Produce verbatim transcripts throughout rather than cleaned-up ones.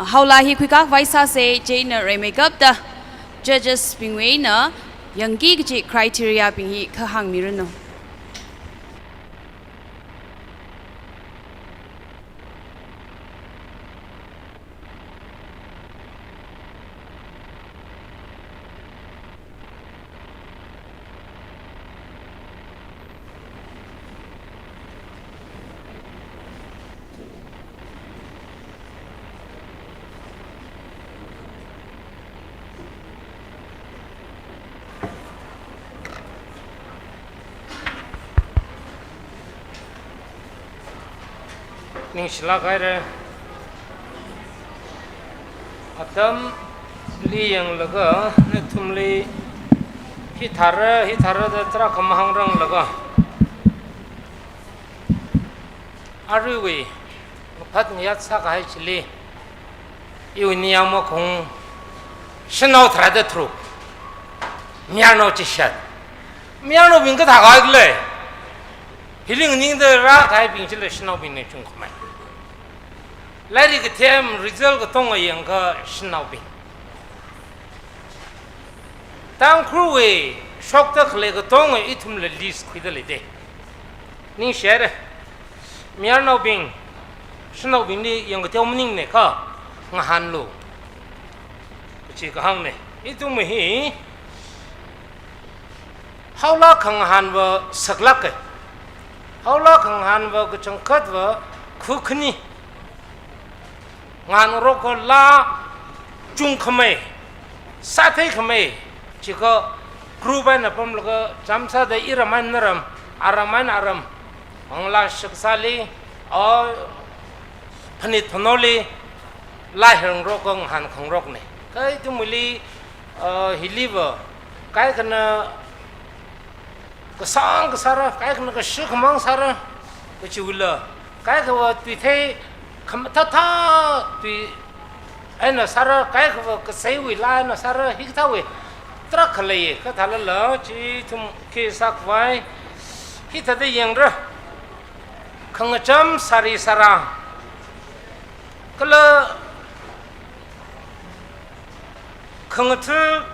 Haola hi khuikakvai sāsa, chieina rimeikapta judges bingwui eina yangki kaji criteria bing hi kha hāngmiranu. Ningshilāk haira. Atamli yanglaga, nathumli hithāra, hithāra da tarākha mahāngranglaga, aruiwui ngaphat ngayat sākahai chili, iwui ningyāng makhung shanao tharāda tharuk, mayarnao chishat. Mayarnaobing kathā kahai khala? Hili nganingda rākahaibing chila shanaobingna chungkhamei. Lairik kathem, result katonga yangakha shanaobing. Tangkhulwui shokda khalei katonga ithumla list khuida leida. Ningshi haira. Mayarnaobing, shanaobingli yangkateo maningmana kha ngahānlu kachi kahāngna. Ithum hi haola khangahānva saklāka. Haola khangahānva kachangkhatva khu khani. Ngahānrokka laa chungkhamei, sātheikhamei, chikha group eina pamlaga chāmsāda iram eina naram, aram eina aram, Bangla shakzāli, o, phanit phanaoli, laa hirngarokka ngahānkhangarokna. Kha ithumli, o, hiliva, kaikhana kasāng kasāra, kaikhana kashikhamang sāra, kachiwuila, kaikhava tuithei khamathāthā tui eina sāra, kaikhava kaseiwui laa eina sāra, hikathāwui tarākha leiya, kha thālala chi ithum khi sākhavai hithāda yangra. Khangacham sari sara, kala khangatha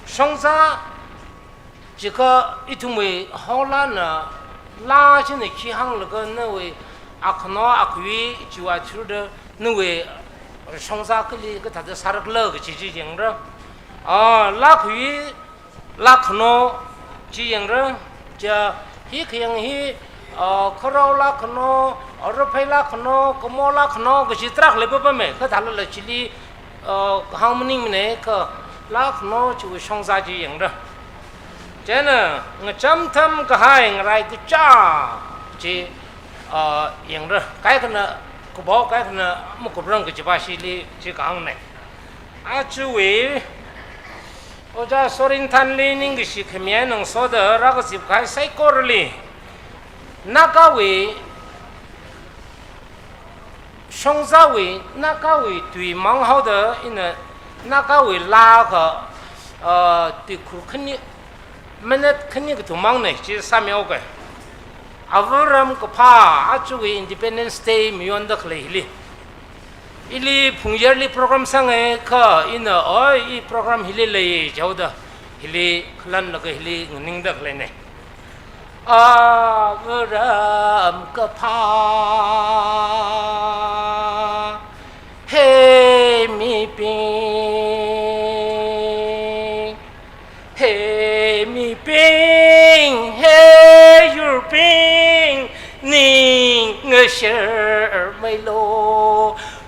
shongza, chikha ithumwui haolana laa china khi hānglaga nawui akhano akhawui chiwui athishurda nawui shongza kali kathāda sārakhala kachi chi yangra. A, laa khawui laa khano chi yangra. Cha hi khayang hi, a, kharao laa khano, a, raphei laa khano, kamo laa khano kachi tarākha leipapama, kha thālala chili, a, kahāng maningmana kha laa khano chiwui shongza chi yangra. Chieina ngacham tham kahai ngarai kachā chi, a, yangra. Kaikhana kupao, kaikhana makuprang kajiva shili chi kahāngna. Ajawui Ojā Sorinthanli ningkashi khami eina ngasoda rākazip kahai saikorali, Nagawui shongzawui, Nagawui tui mang haoda ina Nagawui laa kha, ah, tuikhur khani, minute khani kathum mangna chi sāmihaoga. Avaram kaphā, ajawui Independence Day mayonda khalei hili, ili phungyarli program sāngai kha ina, oi, i program hili lei jihaoda, hili khalanlaga hili nganingda khaleina. Avaram kaphā, he mibing, he mibing, he yurbing, ning ngashārmeilu,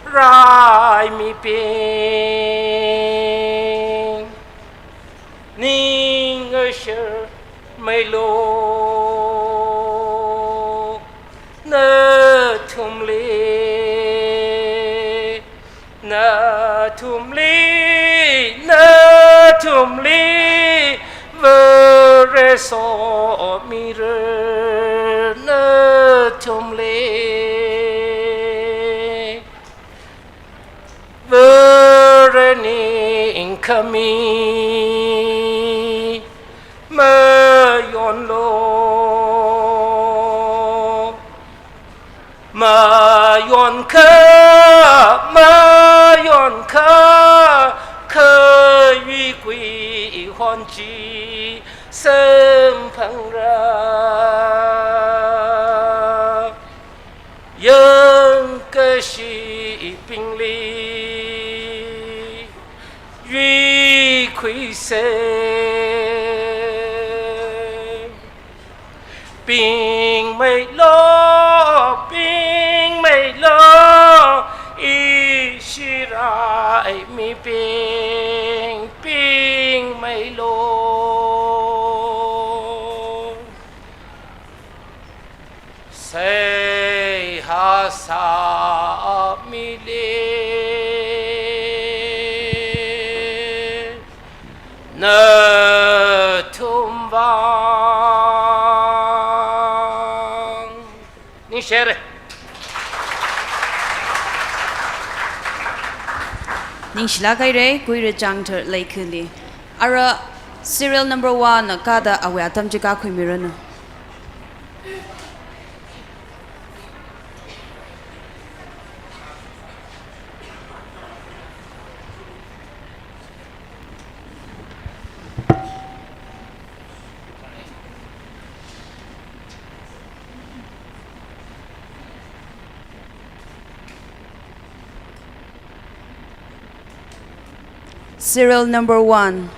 raimibing, ning ngashārmeilu, nathumli, nathumli, nathumli Vare somira, nathumli Vare ningkhami mayonlu, ma Mayonkha, mayonkha, khayui kuihon chi samphangra. Yangkashibingli yuikhuisa. Pingmeilu, pingmeilu, ishira mibing, pingmeilu. Seihā sāmili nathum vang. Ningshire. Ningshilāk haire, Kuira Changthar Leikhali. Ara serial number one na kada awui atam chi kakhuimiranu. Serial number one.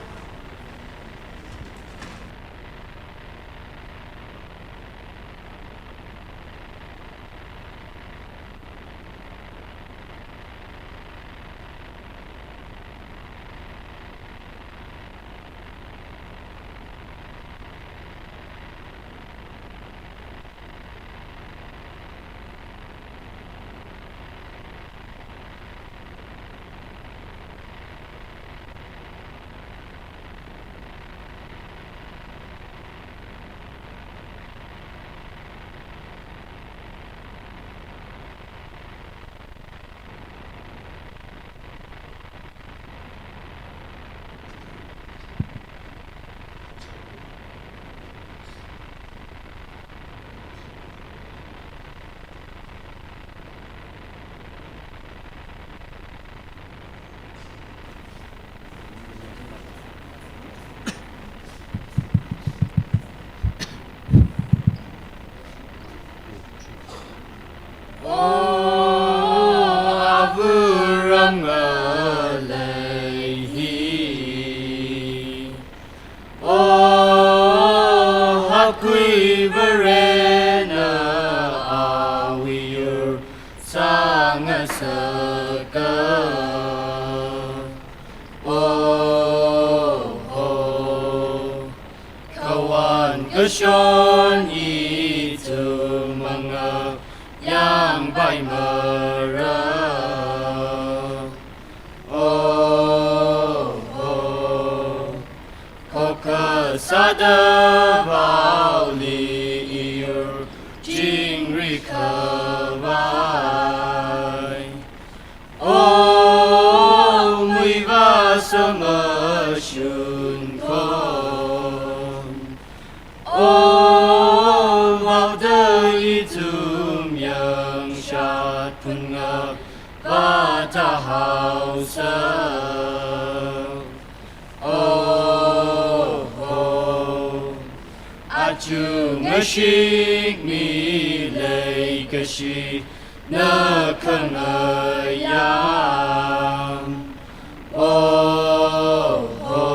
O avāva̱ ngalei hi, O hakhui Varena awui yur sāngasaka. Oho, kawan kashon ithum mangā yangpaimara. Oho, khokha sāda vaoli iyur chingri khavai. O muivā samashun khon, O vaoda ithum yangshat phungā vātā haosa. Oho, achungashik mi leikashi na khangayā. Oho,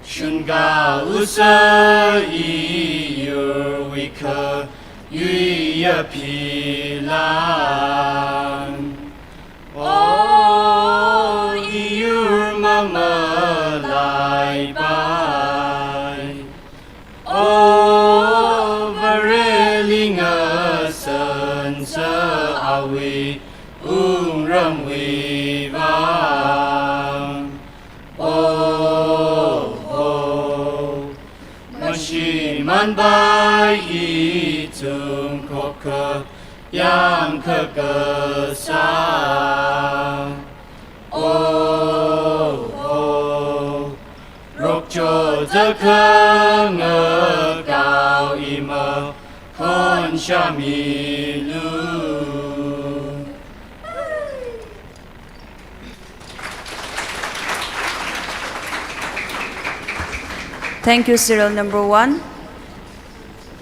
shungā usa iyurwui khayuiya philan. O iyur mamalaipai. O Vareli ngasansa awui wungramwui vang. Oho, mashimānpai ithum khokha yangkakasā. Oho, rokchot da khangakao ima khonshamilu. Thank you, serial number one.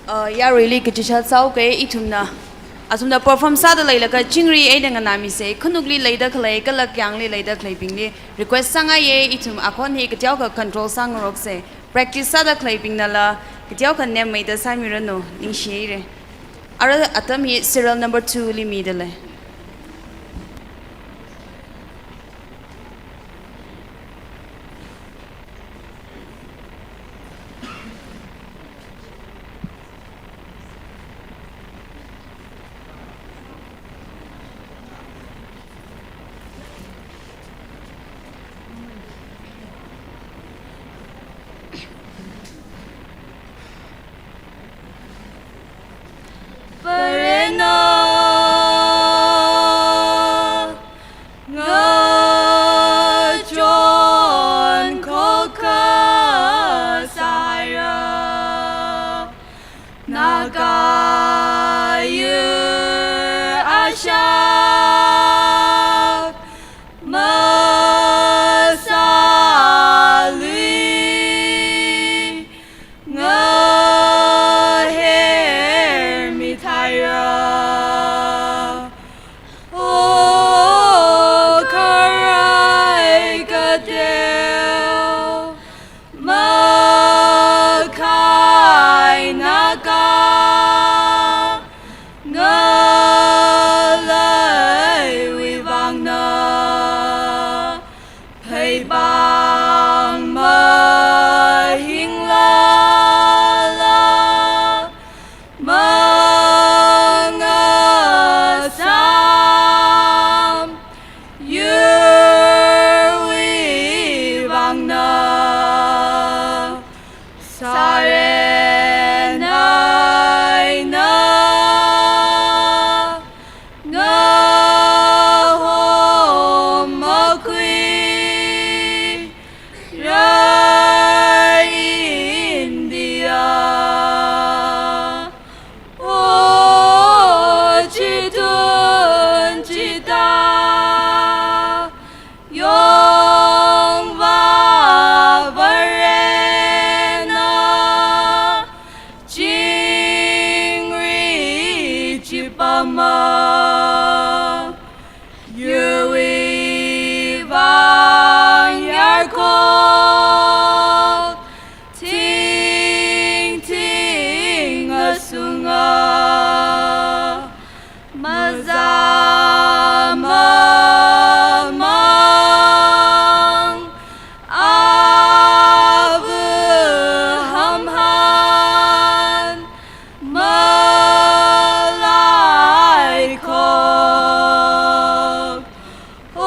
Uh, yaruili kachishat sāuke. Ithumna, athumna perform sāda leilaga chingri eina nganāmise. Khanukli leida khalei, kala kyangli leida khaleibingli request sāngaiye, ithum akhon hi kateokha control sāngarokse. Practice sāda khaleibingnala kateokha nemmeida sāmiranu, ningshihaire. Ara atam hi serial number two li midalei. Varena ngachon khokha sāhaira, Naga yur ashak masālui ngahermithaira. O kharai kateo makhai Naga ngaleiwui vangna, pheipāng mahinglala mangasam yurwui vangna, sāren eina ngahom makhuira India. O chithun chithā yongva Varena chingri chipama, yurwui vang yarkhok tingting asunga, mazā mamāng ava hamhan malaikhok. O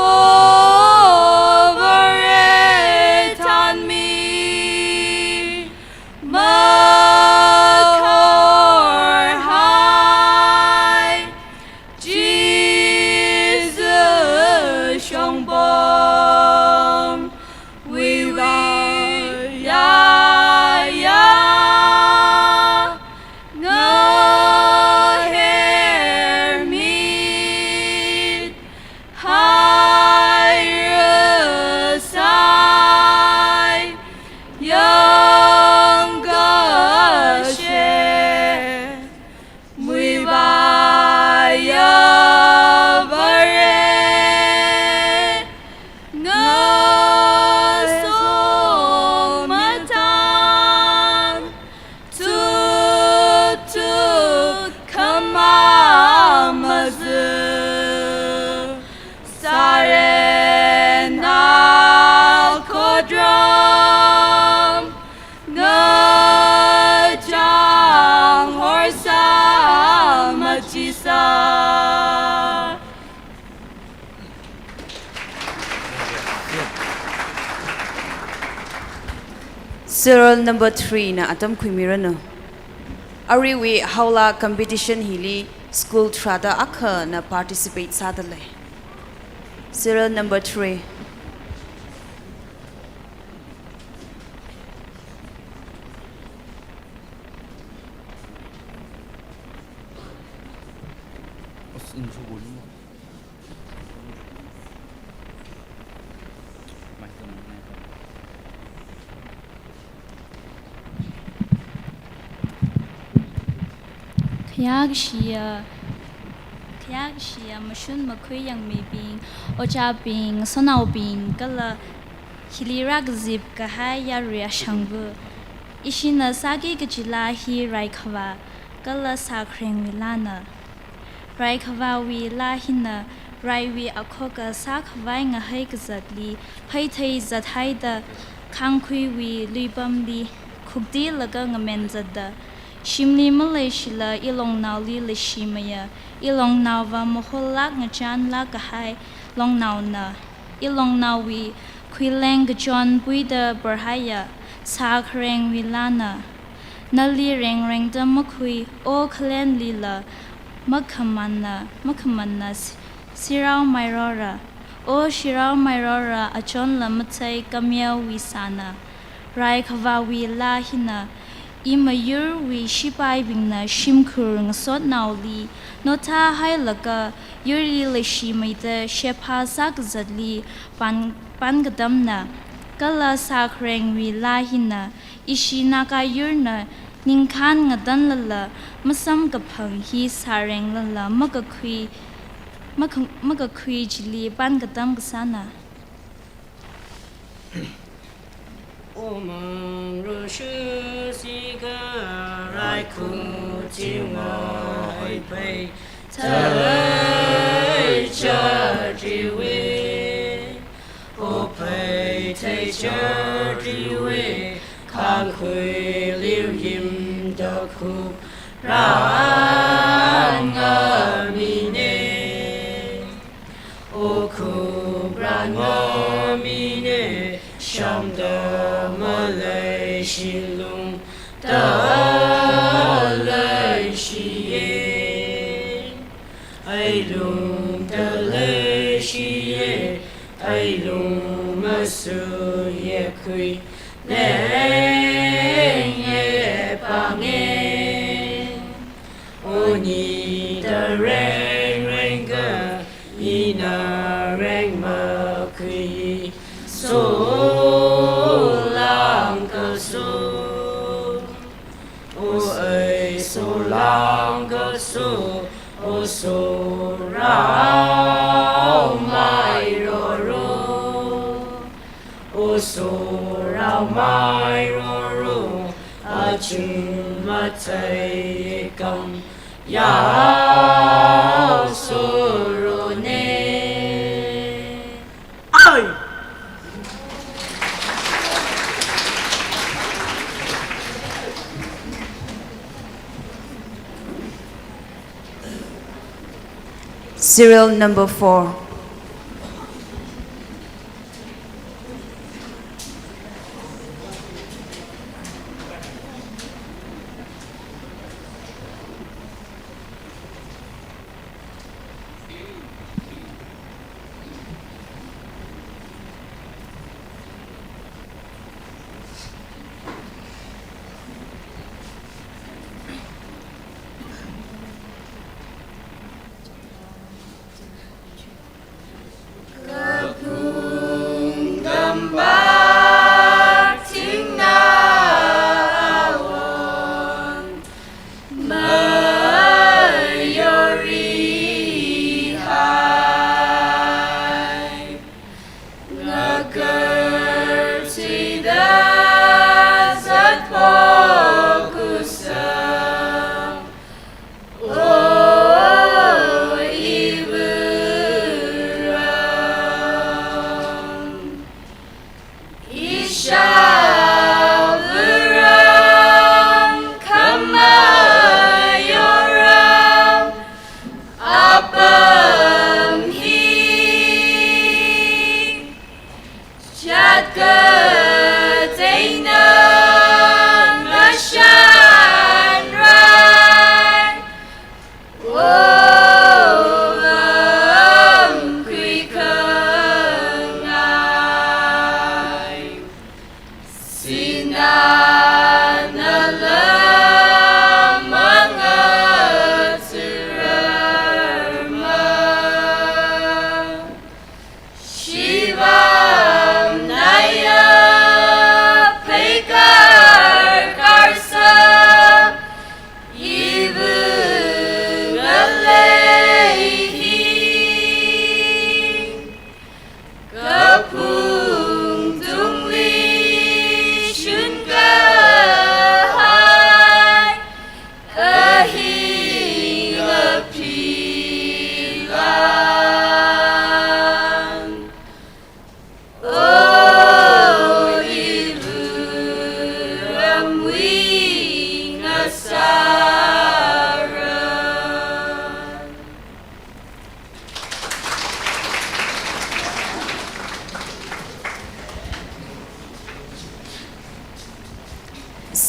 Vare thanmi makhorhai, Jisu shongpong wiwi yaya ngahermit hairasai yangkashe. Muivāya Vare, ngasong matang, tutuk khamā mazu, sāren akhotram ngachang horsā machisa. Serial number three na atam khuimiranu. Aruiwui haola competition hili school tharāda akhana participate sādalei. Serial number three. Khayākashiya, khayākashiya mashun makhui yangmeibing, ojābing, sanaobing, kala hili rākazip kahai yarui ashangva. Ishina sāki kaji laa hi raikhavā, kala sākharengwui laana. Raikhavāwui laa hina raiwui akhoka sākhavai ngahai kazatli, phaithei zathaida, khangkhuiwui luipamli khuktilaga ngamen zatda, shimli maleishila ilongnaoli leishimeiya, ilongnaova mahollāk ngachānlāk kahai longnaona, ilongnaowui khuileng kachon puida barhaiya, sākharengwui laana. Nali rengrengda makhui, O khalenlila makhamanna, makhamanna si-, siraumairora. O siraumairora, achonla mathei kameowui sāna. Raikhavāwui laa hina, imayurwui shipaibingna shimkhur ngasotnaoli nothāhailaga, yurli leishimeida shepha sākazatli pan-, pankatamna. Kala sākharengwui laa hina, ishi Naga yurna ningkhān ngatanlala, masamkaphang hi sārenglala makakhui, maka-, makakhui chili pankatam kasāna. Omang roshu sika raikhut chiwa hai phei thei chadriwe. O phei thei chadriwe, khangkhuiliu yimda khukran ngamine. O khukran ngamine, shamda maleishilungda leishiye. Ai lungda leishiye, ai lung masuye, khuilenge pange. O nida rengrengka, ina reng makhui, solangkaso. O ai solangkaso, o sorao mairoro. O sorao mairoro, achun mathei kam yao sorone. Ai! Serial number four.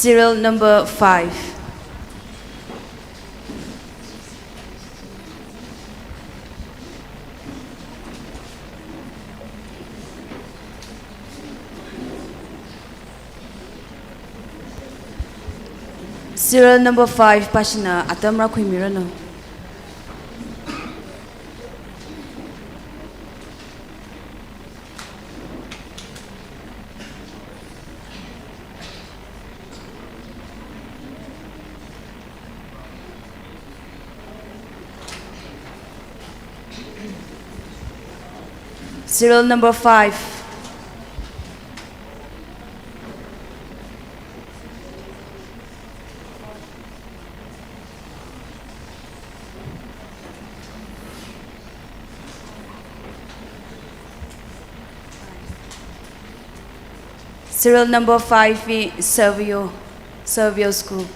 Serial number five. Serial number five pāshina atam rākhuimiranu. Serial number five. Serial number five hi Servio, Servio School.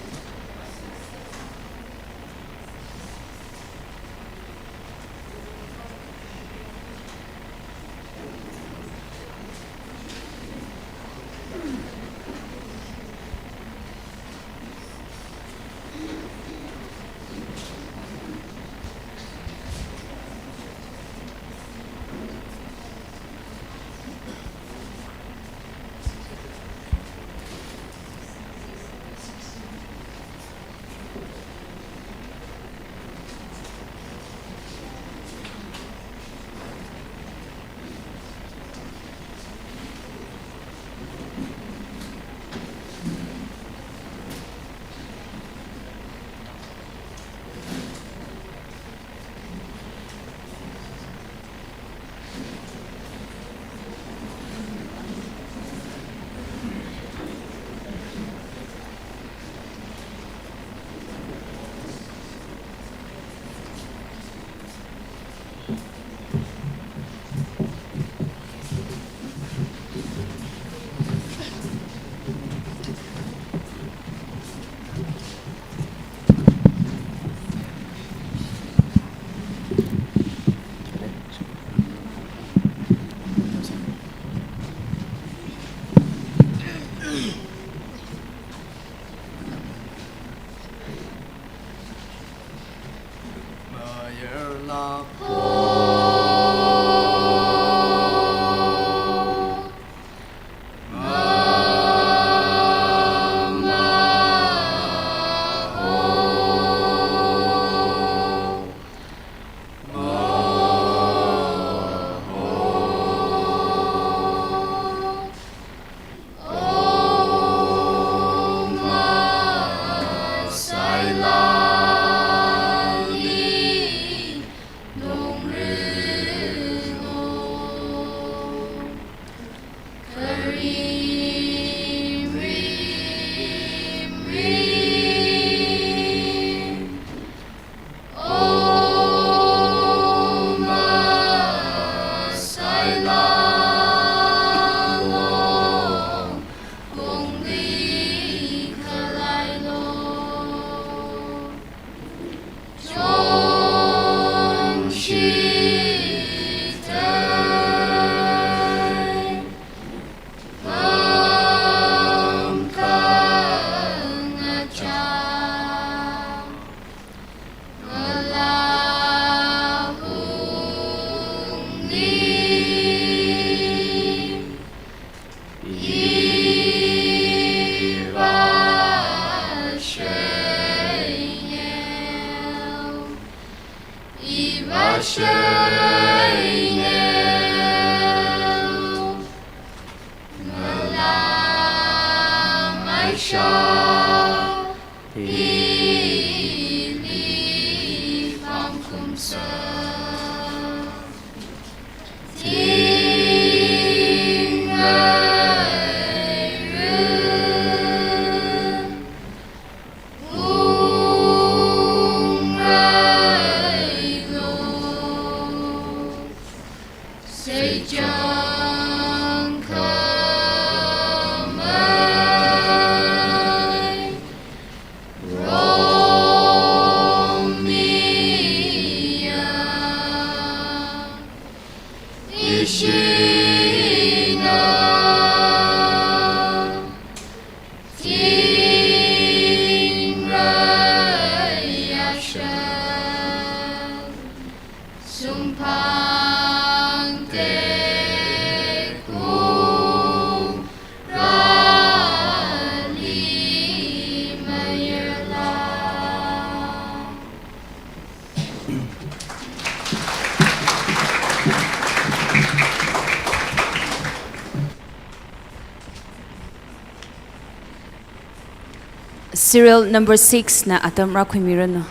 Serial number six na atam rākhuimiranu.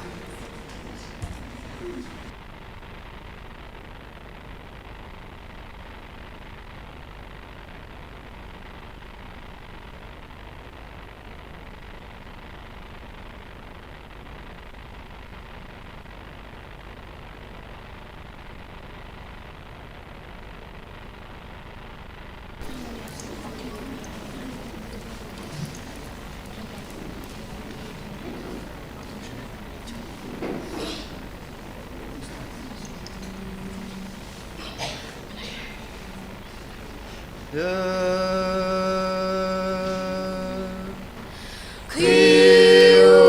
Khuiu,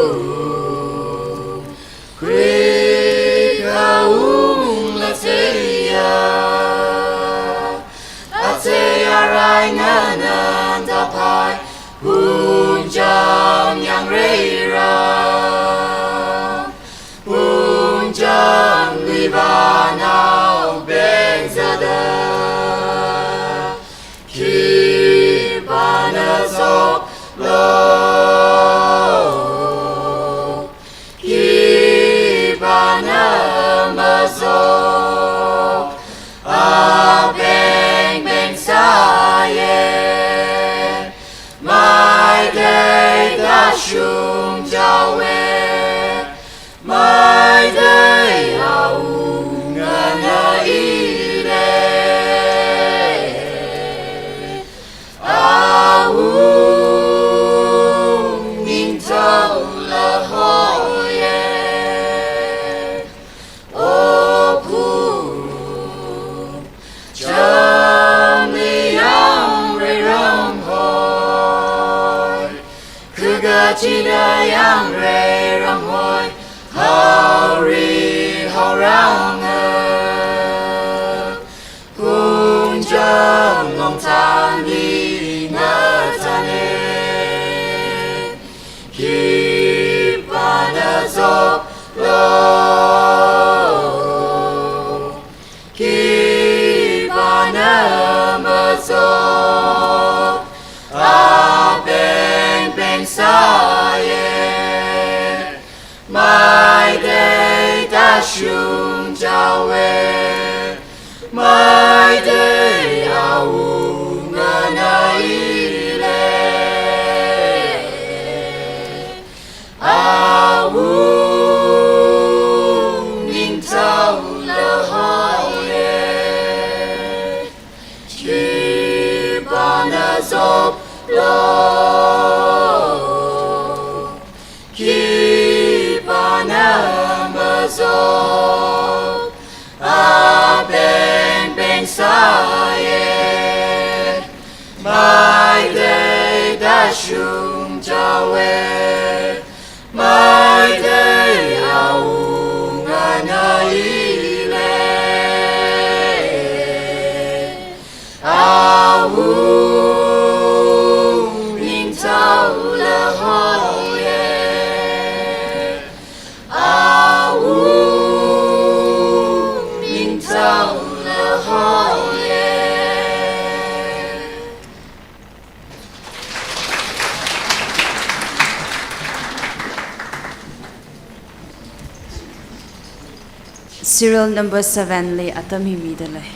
khuikha ungla cheiya, achei arai nganāda phai, Pungcham yangreira, Pungcham luivanao benzada, khipāna zoklo, khipāna mazok, abeng beng sāye, maidei kashung jawe, maidei awunga na ile. Awung ningthaula hoye. O Pungchamli yangrei ramhoi, khaga china yangrei ramhoi, haori haoranga. Pungcham longtani ngatane, khipāna zoklo, khipāna mazok, abeng beng sāye, maidei kashung jawe, maidei awunga na ile. Awung ningthaula hoye, khipāna zoklo, khipāna mazok, abeng beng sāye, maidei kashung jawe, maidei awunga na ile. Awung ningthaula hoye, awung ningthaula hoye. Serial number seven li atam hi midalei.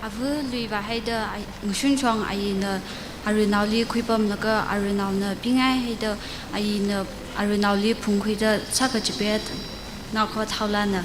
Ava luiva haida ai, Ngashunshong ayina aruinaoli khuipamlaga aruinaona pingai haida ayina Aruinaoli phungkhuida sākachipet naokho thaolana.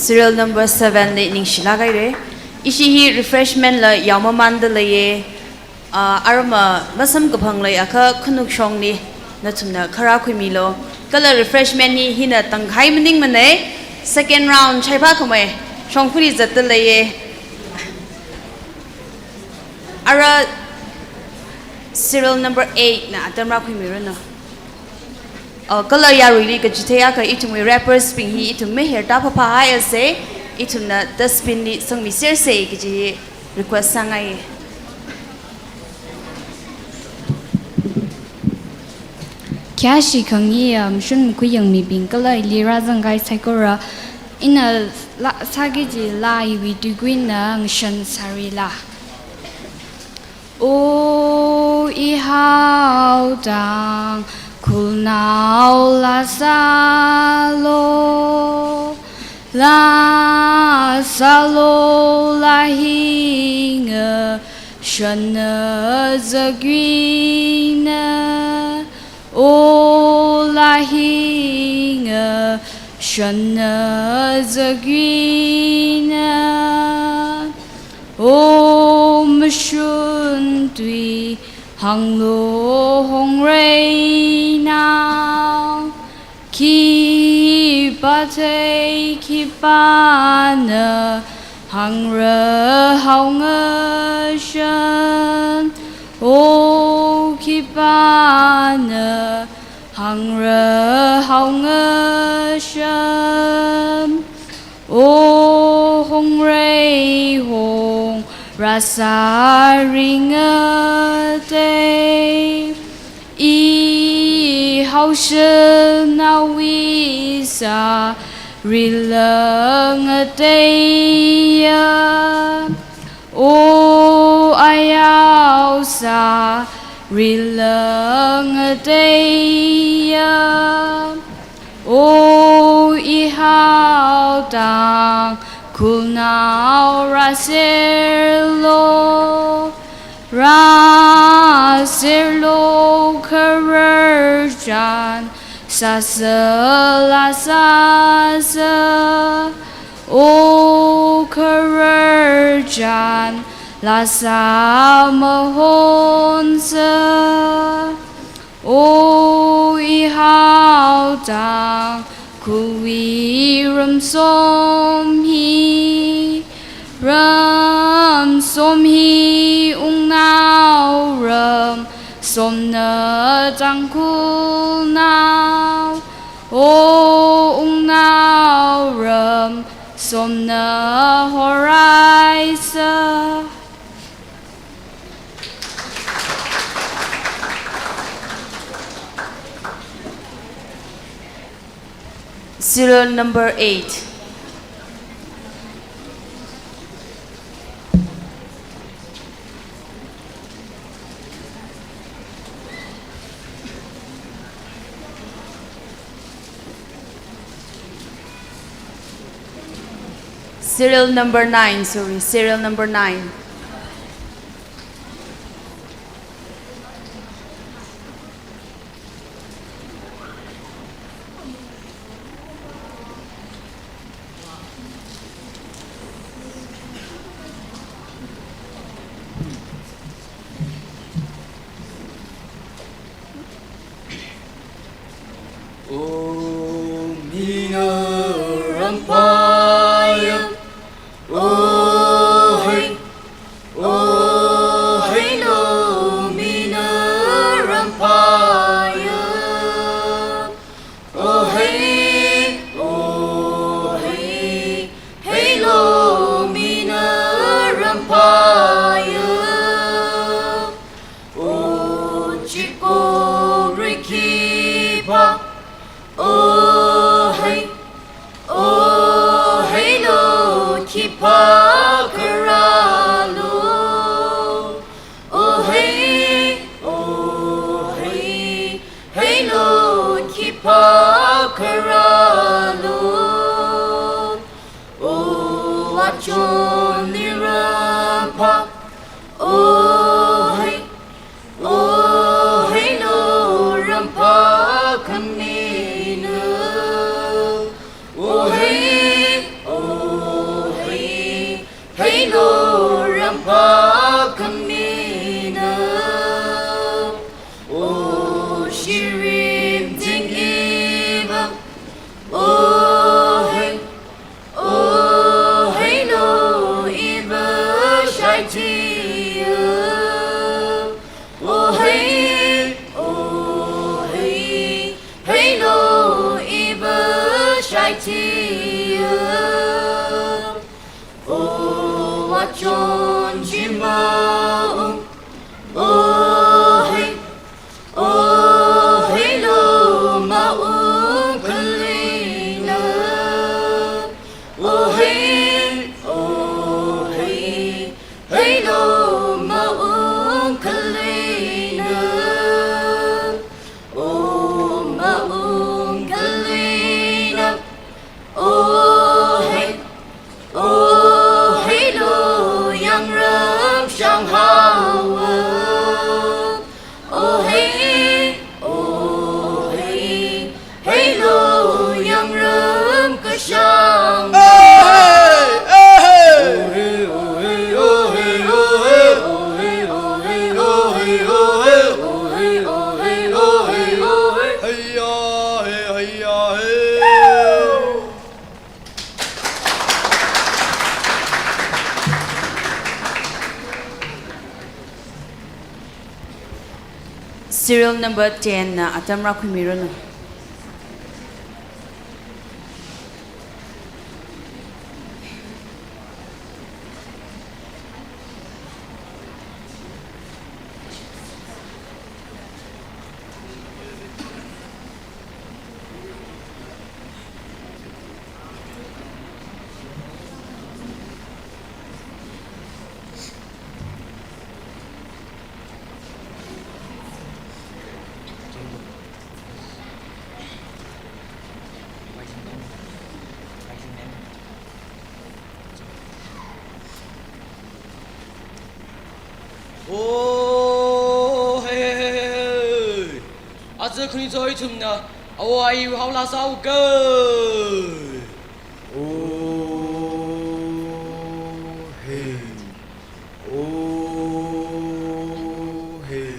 Serial number seven li ningshilāk haira. Ishi hi refreshment la yaomamanda leiya. Ah, arama masamkaphang leiakha khanukshongli nathumna kharā khuimilu. Kala refreshment hi hina tangkhai maningmana. Second round shaiphākhamei shongfali zatda leiya. Ara serial number eight na atam rākhuimiranu. Oh, kala yaruili kachithei akha ithumwui rappers bing hi ithum mihirda phāphāhaisa, ithumna dustbin li sangmisersa kaji request sāngai. Khayāshi khangayā, um, mashun makhuiyang mibing kala ili rāzangkahai saikora, ina laa sāki kaji laa iwui tuikuina ngashan sārila. O ihaotang khulnao laa sālu, laa sālu, laa hi ngashanna zakwuina. O laa hi ngashanna zakwuina. O mashun tui hānglu hongreinao, khipā thei khipāna hāngrahao ngashan. O khipāna hāngrahao ngashan. O hongrei hong rāsāringatei, ihaoshanaowui sārila ngateiya. O ayao sārila ngateiya. O ihaotang khulnao rāserlu, rāserlu, khararchan sāsā laa sāsā. O khararchan laa sāmahonsa. O i haotang, khuiwui ramsom hi, ramsom hi wungnao ramsomna Tangkhulnao. O wungnao ramsomna horaisa. Serial number eight. Serial number nine, sorry, serial number nine. O mina rampaya, o hei, o heilo mina rampaya. O hei, o hei, heilo mina rampaya. O chiko rikhipa, o hei, o heilo khipākharālo. O hei, o hei, heilo khipākharālo. O achon nirapa, o hei, o heilo rampa khamina. O hei, o hei, heilo rampa khamina. O shirim ting iva, o hei, o heilo iva shaitiya. O hei, o hei, heilo iva shaitiya. O achon chi maung, o hei, o heilo maung khalina. O hei, o hei, heilo maung khalina. O maung khalina. O hei, o heilo yangram shanghaowa. O hei, o hei, heilo yangram kashang. Hey, hey, hey. Hey ya, hey, hey ya, hey. Serial number ten na atam rākhuimiranu. Oh, hey, hey, hey, hey, hey. Aja khuni choi ithumna, awo ayi haola sāuka. Oh, hey. Oh, hey.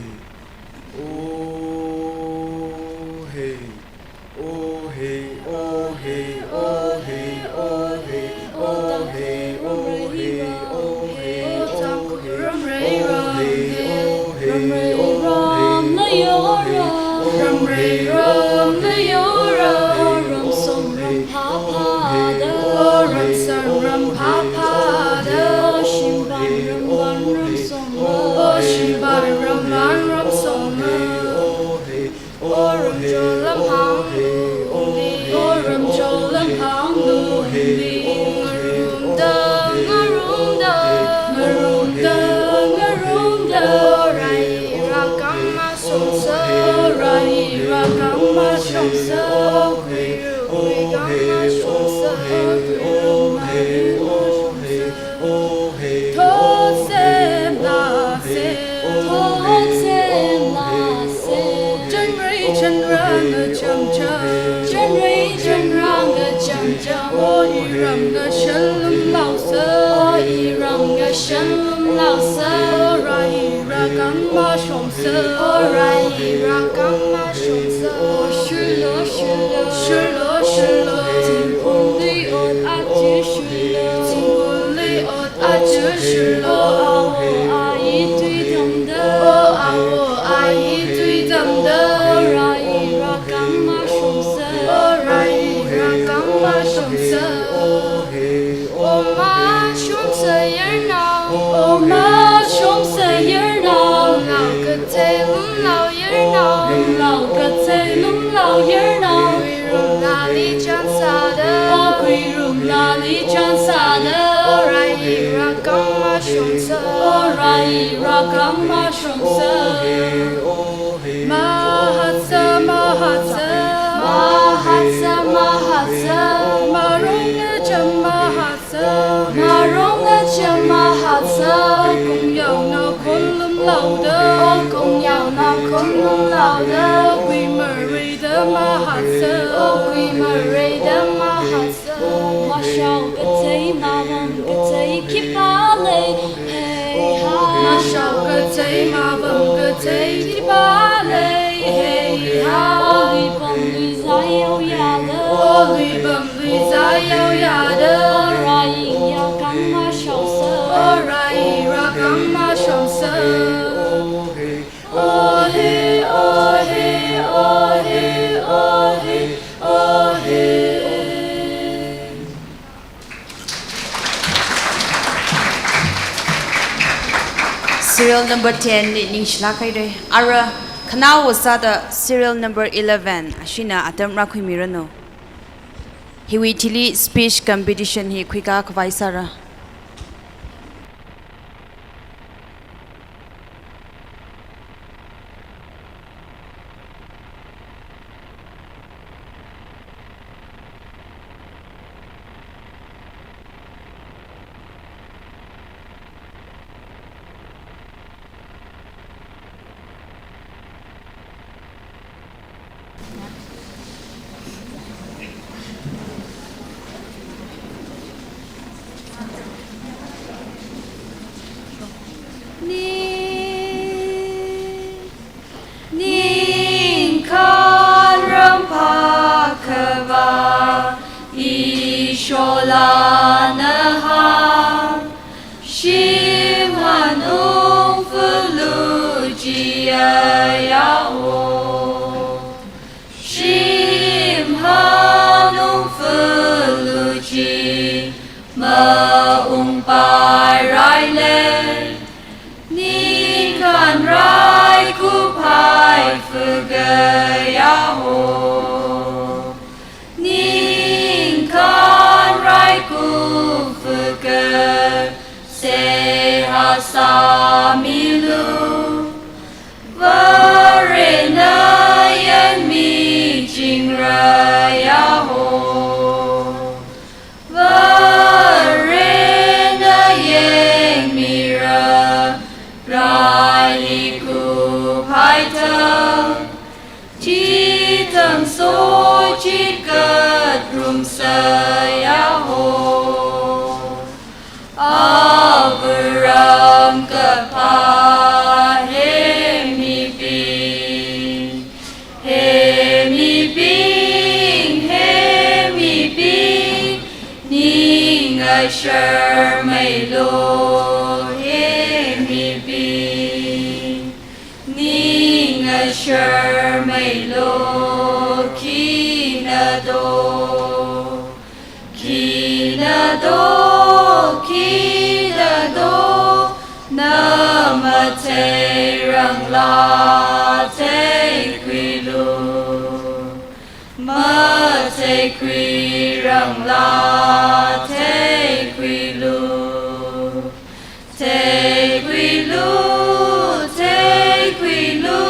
Oh. O ramcho lamhāng, o ramcho lamhāng, ngarumda, ngarumda, ngarumda, ngarumda, rai rakang mashungsa, rai rakang mashungsa, kuiru kuikang mashungsa, kuiru kuikang mashungsa. Thotse nase, thotse nase. Chānrei chānrā ngacham cham, chānrei chānrā ngacham cham. O iram ngashan lumlaosa, o iram ngashan lumlaosa. Rai rakang mashungsa, o rai rakang mashungsa. O shurlo, shurlo, shurlo, shurlo. Zingkumli ot aja shurlo, zingkumli ot aja shurlo. O awo ayi tui tamda, o awo ayi tui tamda, rai rakang mashungsa, rai rakang mashungsa. O mashungsa yarnao, o mashungsa yarnao. Lumlao kathei lumlao yarnao, lumlao kathei lumlao yarnao. Kuirum lali chānsāda, o kuirum lali chānsāda, o rai rakang mashungsa, o rai rakang mashungsa. Mahatsa, mahatsa, mahatsa, mahatsa. Marong ngacham mahatsa, marong ngacham mahatsa. Kongyaonao khon lumlaoda, o kongyaonao khon lumlaoda. Kuimareida mahatsa, o kuimareida mahatsa. Mashao kathei mavang kathei khipā lei, heiha. Mashao kathei mavang kathei khipā lei, heiha. O luipam luizā yaoyāda, o luipam luizā yaoyāda. O rai rakang mashungsa, o rai rakang mashungsa. O he, o he, o he, o he, o he. Serial number ten li ningshilāk haira. Ara khanao sāda serial number eleven, ashina atam rākhuimiranu. Hiwui thili speech competition hi khuikā khavai sāra. Ni Ningkhan ramphak khavā Ishorla nahāng, shimhan ungfulu chi aya ho. Shimhan ungfulu chi maungpai rai lei. Ningkhan rai kuphai fukaya ho. Ningkhan rai kuphaka seihā sāmilu. Varena yangmichingraya ho. Varena yangmira, rai hi kuphai thang, chithang sochit katrumsaya ho. Avāram kaphā he mibing, he mibing, he Ningashar meilu he mibing, ningashar meilu khina do, khina do, khina do, na matheirangla theikhuilu. Matheikhuirangla theikhuilu. Theikhuilu, theikhuilu,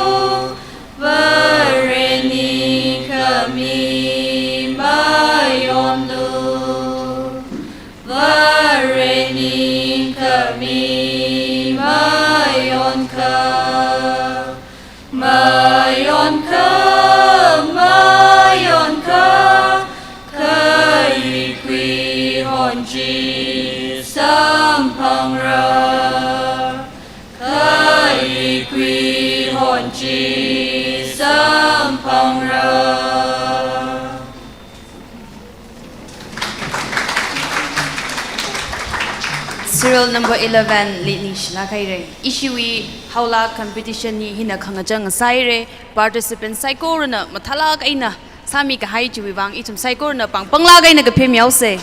Vare ningkhami mayonlu. Vare ningkhami mayonkha. Mayonkha, mayonkha, kha ikhui hon chi samphangra. Kha ikhui hon chi samphangra. Serial number eleven li ningshilāk haira. Ishiwui haolāk competition hi hina khangachang sāhaira. Participant saikorana mathālāk eina sāmikahai chiwui vang ithum saikorana pāng panglāk eina kaphemihaosa.